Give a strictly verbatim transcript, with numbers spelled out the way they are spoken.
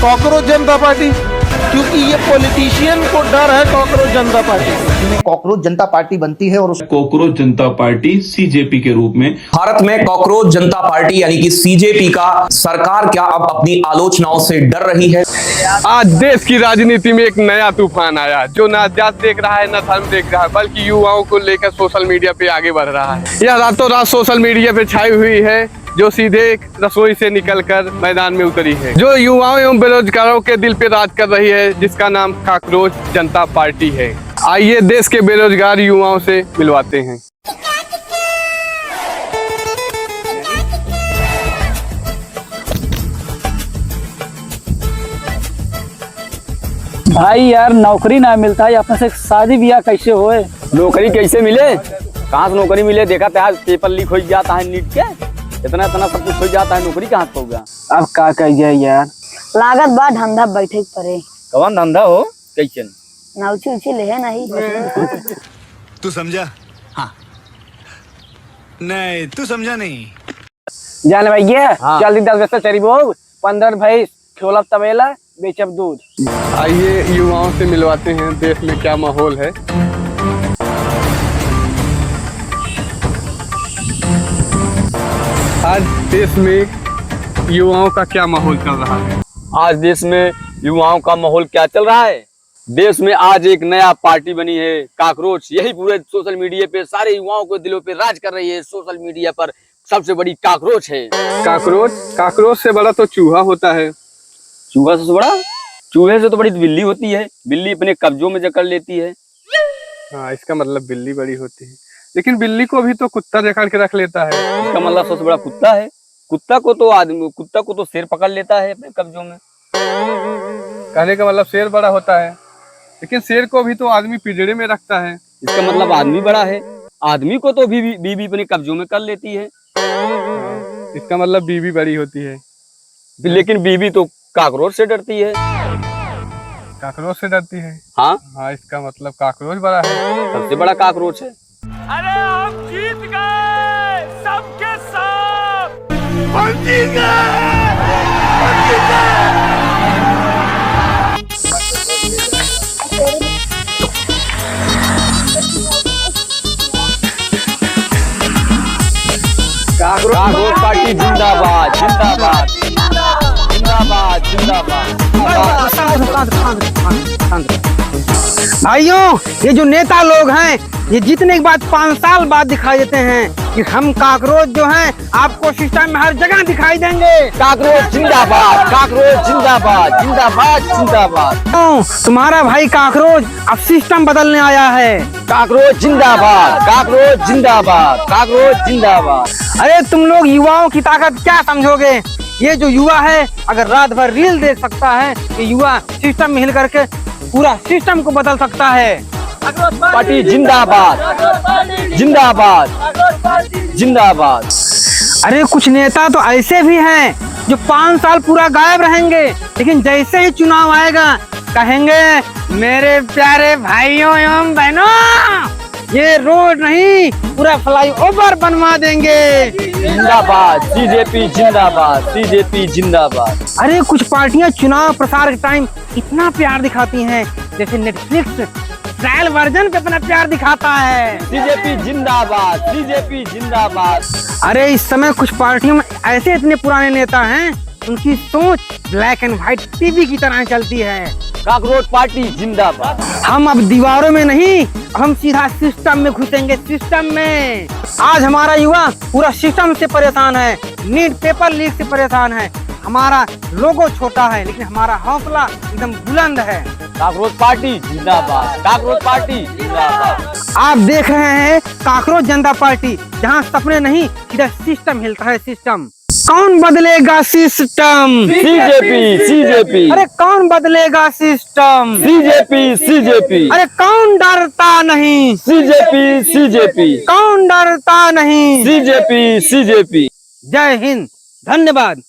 कॉकरोच जनता पार्टी, क्योंकि ये पॉलिटिशियन को डर है कॉकरोच जनता पार्टी। कॉकरोच जनता पार्टी बनती है और उस कॉकरोच जनता पार्टी सीजेपी के रूप में भारत में कॉकरोच जनता पार्टी यानी कि सीजेपी का सरकार क्या अब अपनी आलोचनाओं से डर रही है? आज देश की राजनीति में एक नया तूफान आया, जो ना जात देख रहा है, ना धर्म देख रहा है, बल्कि युवाओं को लेकर सोशल मीडिया पे आगे बढ़ रहा है। यह रातों रात सोशल मीडिया पे छाई हुई है, जो सीधे रसोई से निकलकर मैदान में उतरी है, जो युवाओं एवं बेरोजगारों के दिल पे राज कर रही है, जिसका नाम काकरोच जनता पार्टी है। आइए देश के बेरोजगार युवाओं से मिलवाते हैं। भाई यार, नौकरी ना मिलता है, अपने से शादी ब्याह कैसे होए? नौकरी कैसे मिले? कहाँ से नौकरी मिले? देखा तो आज पेपर लीक हो जाता है नीट के, इतना इतना सब कुछ हो जाता है, नौकरी कहाँ से होगा? अब का कही जाए यार। लागत बा धंधा बैठे के परे। कौन धंधा हो? कैसे? नौची उची लेहे नहीं। तू समझा? हाँ। नहीं, तू समझा नहीं। जान भैया, हाँ। जल्दी दस बजे से चरी बोब, पंद्रह भैंस, खोलब तबेला, बेचब दूध। आइए युवाओं से मिलवाते हैं, देश में क्या माहौल है। आज देश में युवाओं का क्या माहौल चल रहा है? आज देश में युवाओं का माहौल क्या चल रहा है? देश में आज एक नया पार्टी बनी है, काकरोच। यही पूरे सोशल मीडिया पे सारे युवाओं के दिलों पे राज कर रही है। सोशल मीडिया पर सबसे बड़ी काकरोच है। काकरोच? काकरोच से बड़ा तो चूहा होता है। चूहा से बड़ा? चूहे से तो बड़ी बिल्ली होती है, बिल्ली अपने कब्जों में जकड़ लेती है। हाँ, इसका मतलब बिल्ली बड़ी होती है, लेकिन बिल्ली को भी तो कुत्ता जकड़ के रख लेता है। इसका मतलब सबसे बड़ा कुत्ता है। कुत्ता को तो आदमी, कुत्ता को तो शेर पकड़ लेता है अपने कब्जों में। कहने का मतलब शेर बड़ा होता है, लेकिन शेर को भी तो आदमी पिंजरे में रखता है। इसका मतलब आदमी बड़ा है, आदमी को तो भी, भी, बीवी अपने कब्जों में कर लेती है। हाँ, इसका मतलब बीवी बड़ी होती है। लेकिन बीवी तो काकरोच से डरती है। काकरोच से डरती है? हाँ। हाँ, इसका मतलब काकरोच बड़ा है। सबसे बड़ा काकरोच है। अरे, हम जीत गए, सबके सब। हम जीत गए, हम जीत गए। काकरोच पार्टी जिंदाबाद, जिंदाबाद, जिंदाबाद, जिंदाबाद। भाइयों, ये जो नेता लोग हैं, ये जीतने के बाद पाँच साल बाद दिखाई देते हैं कि हम काकरोच जो हैं, आपको सिस्टम में हर जगह दिखाई देंगे। काकरोच जिंदाबाद, काकरोच जिंदाबाद, जिंदाबाद, जिंदाबाद। क्यों? तुम्हारा भाई काकरोच अब सिस्टम बदलने आया है। काकरोच जिंदाबाद, काकरोच जिंदाबाद, काकरोच जिंदाबाद। अरे, तुम लोग युवाओं की ताकत क्या समझोगे? ये जो युवा है, अगर रात भर रील देख सकता है, ये युवा सिस्टम में हिल करके पूरा सिस्टम को बदल सकता है। पार्टी जिंदाबाद, जिंदाबाद, जिंदाबाद। अरे, कुछ नेता तो ऐसे भी हैं जो पाँच साल पूरा गायब रहेंगे, लेकिन जैसे ही चुनाव आएगा, कहेंगे, "मेरे प्यारे भाइयों एवं बहनों, ये रोड नहीं, पूरा फ्लाईओवर बनवा देंगे।" जिंदाबाद, सीजेपी जिंदाबाद, सीजेपी जिंदाबाद। अरे, कुछ पार्टियां चुनाव प्रचार के टाइम इतना प्यार दिखाती हैं, जैसे नेटफ्लिक्स ट्रायल वर्जन पे अपना प्यार दिखाता है। सीजेपी जिंदाबाद, सीजेपी जिंदाबाद। अरे, इस समय कुछ पार्टियों में ऐसे इतने पुराने नेता हैं, उनकी सोच ब्लैक एंड व्हाइट टीवी की तरह चलती है। काकरोच पार्टी जिंदाबाद। हम अब दीवारों में नहीं, हम सीधा सिस्टम में घुसेंगे, सिस्टम में। आज हमारा युवा पूरा सिस्टम से परेशान है, नीट पेपर लीक से परेशान है। हमारा लोगो छोटा है, लेकिन हमारा हौसला एकदम बुलंद है। काकरोच पार्टी जिंदाबाद, काकरोच पार्टी जिंदाबाद। आप देख रहे हैं काकरोच जनता पार्टी, जहां सपने नहीं, इधर सिस्टम हिलता है, सिस्टम। कौन बदलेगा सिस्टम? सीजेपी, सीजेपी। अरे, कौन बदलेगा सिस्टम? सीजेपी, सीजेपी। अरे, कौन डरता नहीं? सीजेपी, सीजेपी। कौन डरता नहीं? सीजेपी, सीजेपी। जय हिंद, धन्यवाद।